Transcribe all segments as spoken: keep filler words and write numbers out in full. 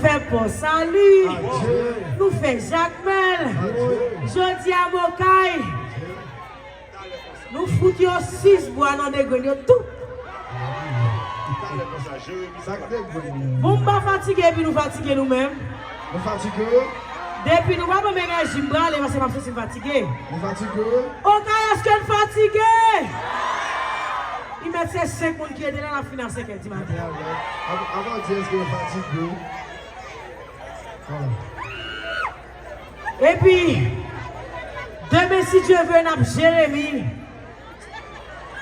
Fè Pò Sali. Nou fè Jakmèl. Jodi a m Okay. Nou fout yo sis bwa nan de grenn yo tou. Bon, m pa fatige epi nou fatige nou menm. Nou fatige? Depi nou pa ban m enèji, m prale paske m ap santi m fatige. Nou fatige? Okay, èske n fatige? Li mèt se senk moun ki rete la, n ap fini a senk è di maten. Avan di èske yo fatige? Epi, demen, si Dye vle, n ap Jeremi.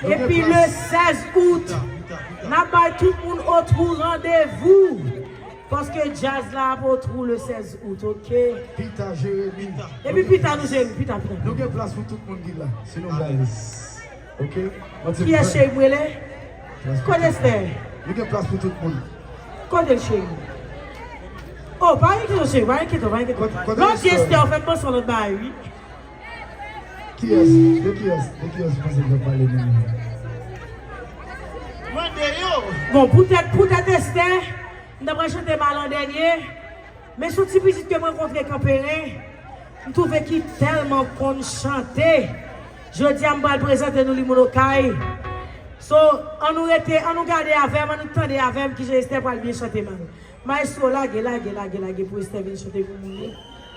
Epi, le sèz out, n ap bay tout moun Otrou randevou. Paske djaz la ap Otrou le sèz out, oke? Pita, Jeremi. Epi pita, nou Jeremi, pita, pita. Nou gen plas pou tout moun ki la, si nou vle ale. Ok? Kiyès cheri m rele? Kote Esther? Nou gen plas pou tout moun. Kote l cheri? Oh, pa enkyete w cheri, pa enkyete w, pa enkyete w. Lòt di Esther, w fè m panse yon lòt bagay, wi. Kiyès? De kiyès? De kiyès ou panse k ap pale menm? Mande yo! Bon, poutèt, poutèt Esther, m ta pral chante m a lan dènye. Men se yon ti pitit ke m rankontre Kanperen, m twouve ki tèlman konn chante. Jodi a, m pral prezante nou li, moun Okay. So, ann nou rete, ann nou gade avè m, ann nou tande avè m kijan Esther pral byen chante m a l. Maestro, lage, lage, lage, lage pou Esther vin chante pou moun yo.